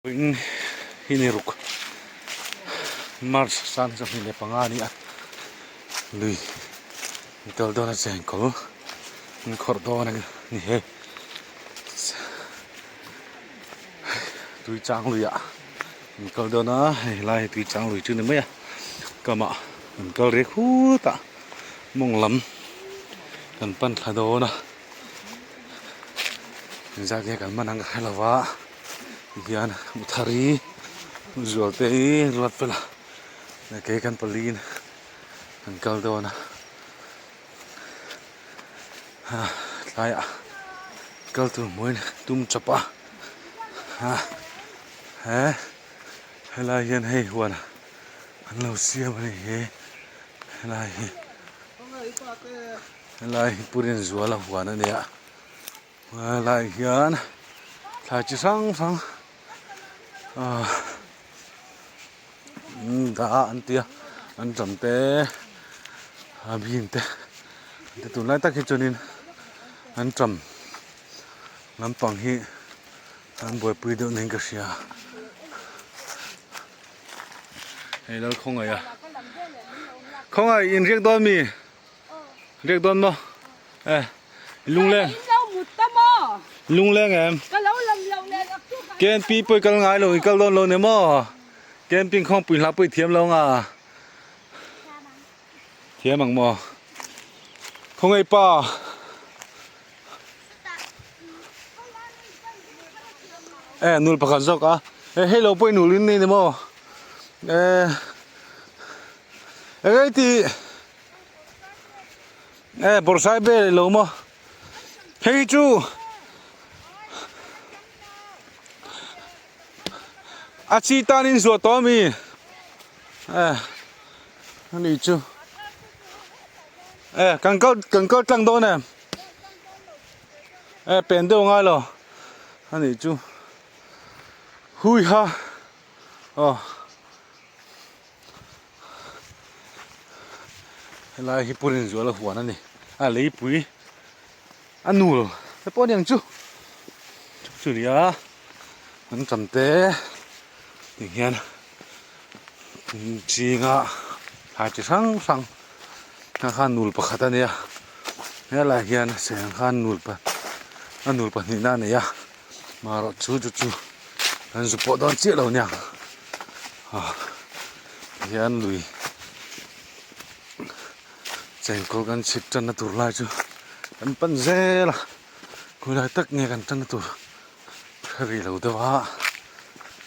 Vawiin hi ni ruk March sang 25 a ni a, lui an kal dawn a chengkawl an khawrh dawn a ni hei tui chang luiah an kal dawn a hei helai hi tui chang lui chu a ni mai a kamah an kal rek hut a mawng lam kan pan thla dawn a engzat nge kan man ang ka hre lo va. Tihian Uthari Zualte hi ruat fel a kei kan paliin kan kal dawn a tlaiah kal tur hmuhin tum chawp a he helai hian hei huan an lo siam a ni hi helai hi helai hi Pu Rinzuala huan a ni a. Helai hian thlai chi hrang hrang ah dah an tia an ṭam te a bean te te tunlai tak hi chuanin an ṭam lampang hi an buaipui deuh niin ka hria hei lal khawngaih a khawngaih inriak dawn mi. Riak dawn maw? Eh, lungleng. Lungleng em? Camping pawh i kal ngai lo, i kal dawn lo ni maw? Camping khawngpui hla pawh i thiam lo nga. Thiam ang maw? Khawngaih pa. Eh, nul pakhat zawk a. Eh, hei lo pawh i nul in nei ni maw? Eh, eng ei tih? Eh bawrhsai vel ilo maw hei chu a chi tan in zuah tawh ami eh ani chu eh kan kal kan kal tlang dawn em eh pen deuh angai lo ani chu hui ha aw. Helai hi Purin zuala huan a ni a leipui a nul te pawh a ni ang chu chu chu a ni a an tam te ti hian zinga thlai chi hrang hrang kha khan nul pakhat a nia helai hian seng khan nul pa a nul pahnihna a nei a marawh chu chu chu an zu pawh dawn chiah lo a nia. Hian lui chengkawl kan chhip tanna tur lai chu kan pan zel a khawilai tak nge kan tanna tur hre rih lo deuh a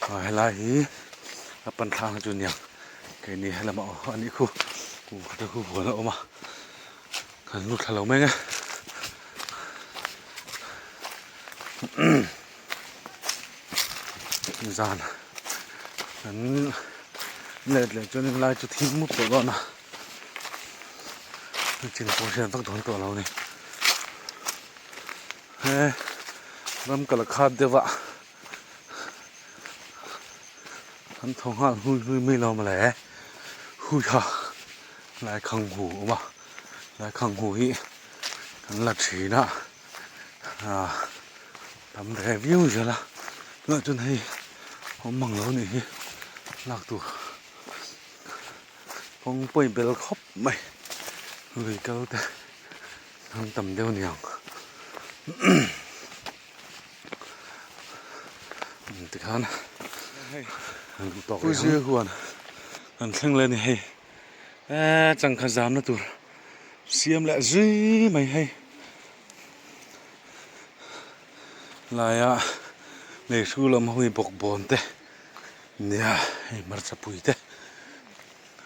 ah helai hi a pan thlang chu aniang keini helamah aw a nih khu kum khat a khu huan a awm a kan lut thla lo mai ang e. Zan an let leh chuan in lai chu thim mup tawh dawn a chin pawh hriat vak dawn tawh lo a ni he ram kal a khat deuh a an thaw nghal hlui hlui mai lo mawle hui kha lai khang hu a awm a lai khang hu hi kan la thin a. Ah tam ve viau zel a tunah chuan hei awm mang lo anih hi lak tur kawng pawh i bel khawp mai lui kal te an tam deuh aniang tikhan puizir huan an thleng leh a ni hei eee changkha zamna tur siam leh zui mai hei. Laia lei hru lam ho hi bawk bawn te nia hei hmarcha pui te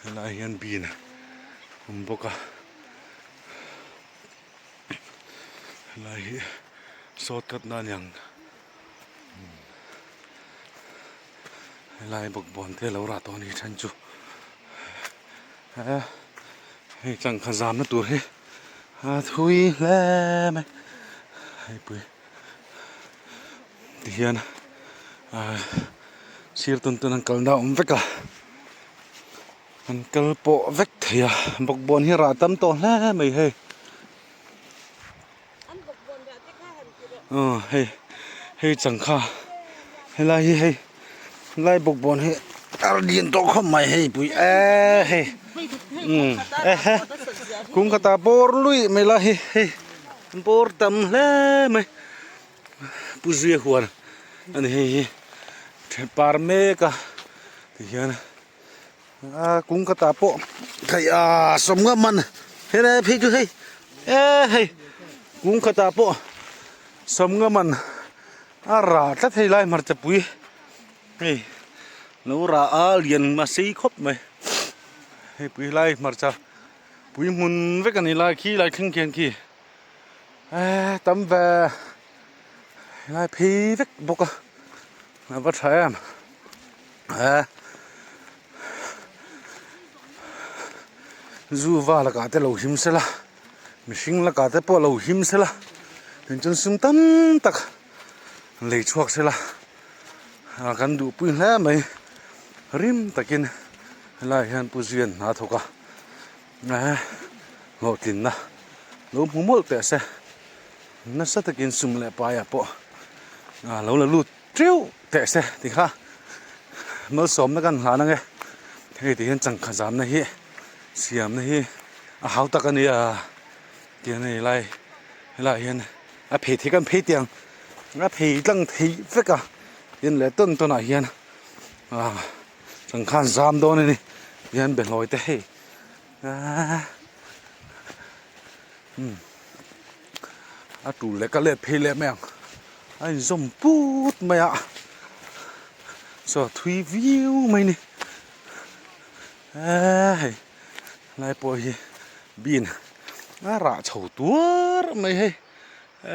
helai hian bean a awm bawk a helai hi sawt cut na aniang helai bawk bawn te lo rah tawh a ni then chu hei changkha zamna tur hi. A thui hle mai heipui tihian ah sir tawn tawn an kalna a awm vek a an kal pawh vek thei a bawkbawn hi rah tam tawh hle mai hei aw hei hei changkha helai hi hei. Lai bawkbawn hi a lian tawh khawp mai hei pui eee hei umm ehe kung khatah bawr luih mai la hi hei bawr tam hle mai pu zuia huan a ni hei hi then par mek a tihian a kung khatah pawh thei a sawmnga man helai phei chu hei eee hei kung khatah pawh sawmnga man. A rah tlat hei lai hmarcha pui hei lo rah a lian a sei khawp mai hei pui lai hmarcha pui hmun vek a ni lai khi lai thleng khian khi eee tam ve helai phei vek bawk a a va tha em eee zu val ah te lo him sela. Mihring lakah te pawh lo him sela tinchuan sum tam tak lei chhuak sela ah kan duhpui hle mai rim takin helaiah hian pu Zuian hna thawk a eh hlawhtlinna lo hmu mawlh teh se nasa takin sum leh paiah pawh ah lo la lut teuh teh se ti kha malsawmna kan hlan ange hei ti hian changkha zamna hi siamna hi a hau tak a nia tiang a ni lai helaiah hian a phei thei kan phei tiang a phei tlang thei vek a tin leh tawn tawn ah hian ah changkha an zam dawn a ni tihian behlawi te hei aaa umm a tul leh ka let phei leh mai ang a inzawm put mai a saw thui viau mai a ni eee hei helai pawh hi bean a rah chho tuar mai hei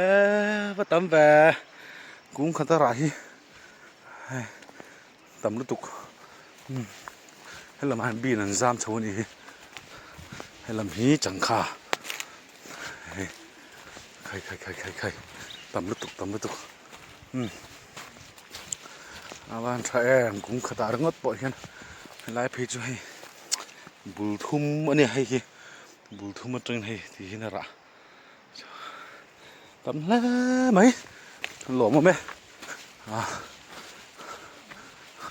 eee va tam ve kung khat a rah hi hei tam lutuk umm helamah hian bean an zam chho a nih hi helam hi changkha hei khai khai khai khai khai tam lutuk tam lutuk umm a van tha em kung khatah ringawt pawh hian helai phei chu hei bul thum a nia hei hi bul thum atangin hei ti hian a rah tam hle mai lawm awm e a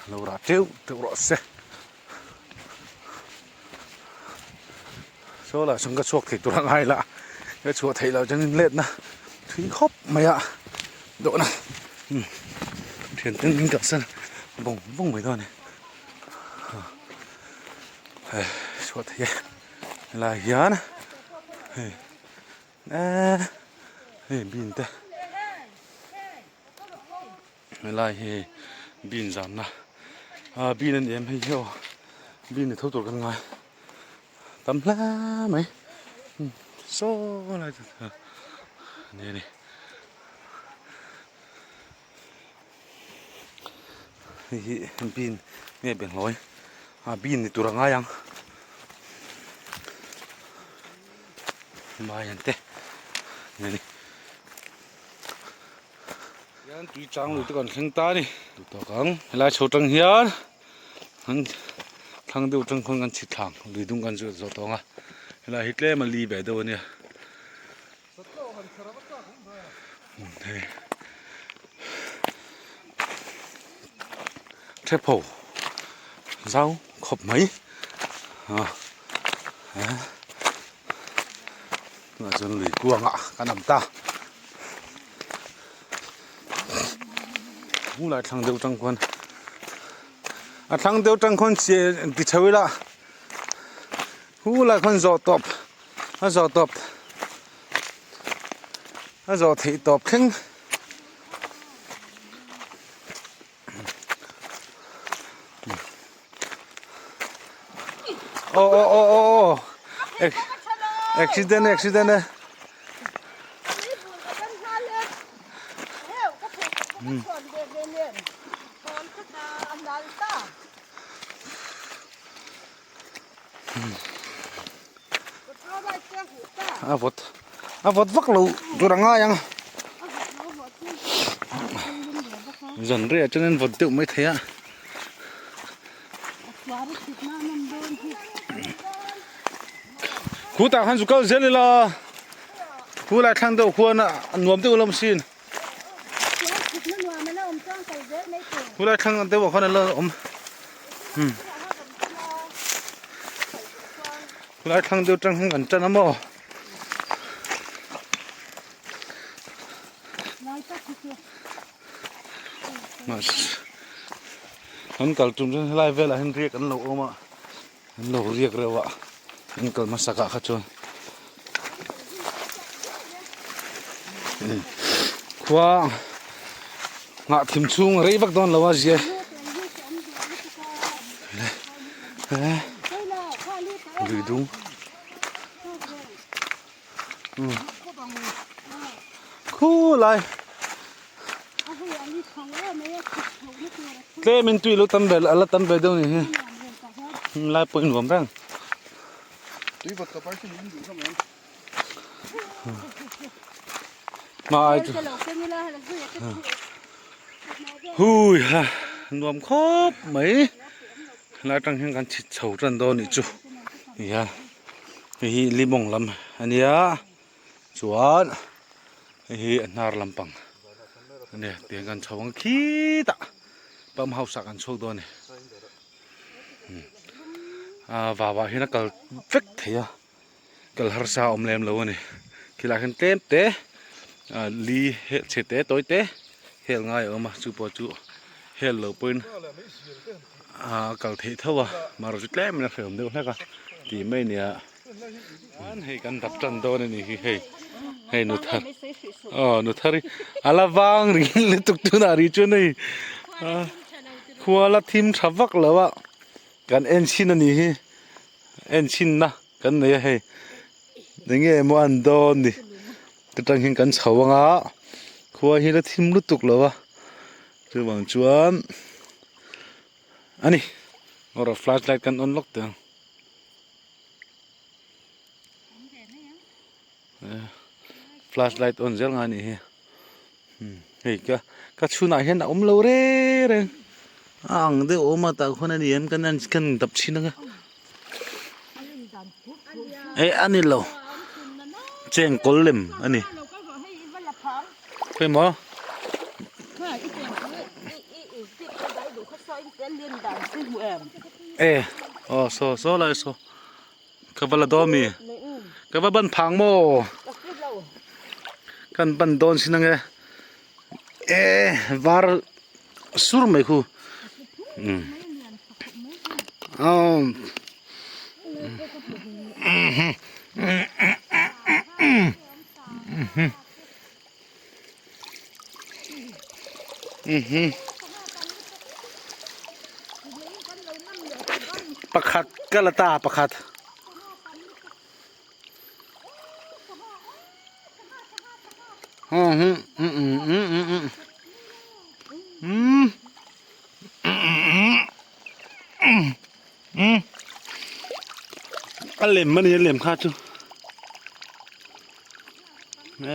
lo rah teuh teuh rawh se saw lah sawn ka chhuak thei tur a ngai la ka chhuah theih loh chuan in letna thui khawp mai a dawhna umm thian ten min kalsan vawng vawng mai dawn a ni hei chhuah theih e helai hian hei eee hei bean te helai hi bean zamna ah bean a ni em hei hi aw bean ni tho tur kan ngai tam hle mai saw lai te a ni a ni. Hei hi bean nge benghlawi ah bean ni tur a ngai ang mai ang te a ni hian tui chang lui te kan thleng ta a ni duhtawk ang helai chho tang hian an thlang deuh tang khawn kan chhit thlang lui dung kan zawh zawh tawng a helai hi tlem a li ve deuh a nia. Thepho zau khawp mai a tunah chuan lui kuangah kan awm ta hmunah thlang deuh tang khuan a thlang deuh tang khuan ti chho ila hu lai khuan zawh tawp. A zawh tawp a zawh theih tawp thleng aw aw aw aw aw accident accident e A vawt a vawt vak lo tur a ngai ang zan rei ah chuan an vawt deuh mai thei a khutah khan zu kal zel ila khulai thlang deuh khuan a nuam deuh alawm sin. Khulai thlang deuh ah khan ala awm. Khulai thlang deuh tang hian kan tan a maw. Kan kal tum chuan helai velah hian riak an lo awm a an lo riak reuh a an kal hmasak ah kha chuan khua nghah thim chhung a rei vak dawn lo a zia lui dung. Khulai tlem in tui lo tam ve ala tam ve deuh ni hi lai pawh in nuam reng hmai chu hui ha nuam khawp mai helai atang hian kan chhit chho tan dawn anih chu nia. Hei hi limawng lam a nia chuan hei hi a hnar lampang a nia tiang kan chho ang khitah pump house ah kan chhuak dawn a ni ah vau ah hian a kal vek thei a kal harsa a awm lem lo a ni khilaiah hian tlem te ah li hel chhe te tawi te hel ngai a awm a chu pawh chu hel lo pawhin a kal theih tho a marawh chu tlem in a hrehawm deuh hlek a tih mai a nia hei kan dap tan dawn a ni hi hei hei nu thar aw nu thar hi a la vang ring lutuk tunah rih chuan hei khua la thim tha vak lo a kan en chhin a ni hi en chhin na kan nei a hei enge maw an dawn ni chutang hian kan chho ang a khua hi la thim lutuk lo a. Chuvang chuan a ni awrh flash light kan on lawk teh ang flash light on zel ngai a nih hi hei ka ka chhunah hian a awm lo reng reng a ang deuh a awm a tah khuan a ni em kan kan dap chhin ang a eh a ni lo chengkawl lem a ni. Emaw e aw saw saw lai saw ka va la dawn mi ka va ban phang maw kan ban dawn sin ange e var sur mai khu um aw Pakhat ka la ta pakhat. A lem a ni a lem kha chu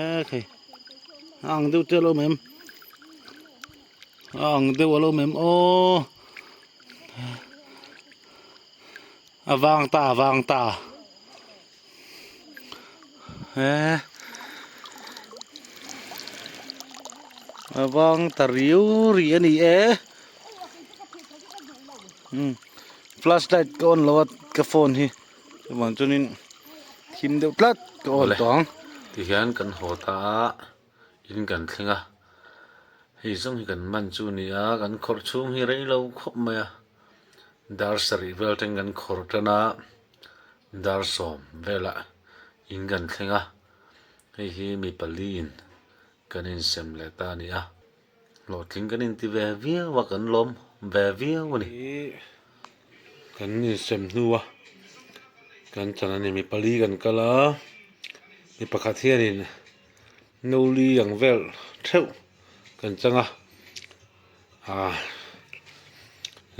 e thei a ang deuh te alo awm em a ang deuh alo awm em aw a vang ta a vang ta e a vang ta riu rih a ni e. Flash light ka on lo a ka phone hi chuvang chuanin thim deuh tlat ka on tawh ang. Tihian kan haw ta a in kan thleng a hei zawng hi kan man chu a ni a kan khawrh chhung hi rei lo khawp mai a dar sarih vel atangin kan khawrh tan a dar sawm velah in kan thleng a hei hi mi pali in kan insem leh ta a ni a. Hlawhtling kan inti ve viau a, kan lawm ve viau a ni. Kan insem hnu a, kan chan a ni. Mi pali kan kal a, mi pakhat hianin noli ang vel theuh kan chang a, ah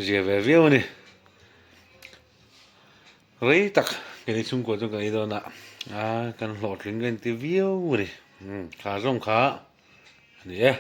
zia ve viau a ni. Rei tak kei chhungkua chu kan ei dawn a, ah kan hlawhtling kan inti viau a ni. Kha zawng kha. A ni e.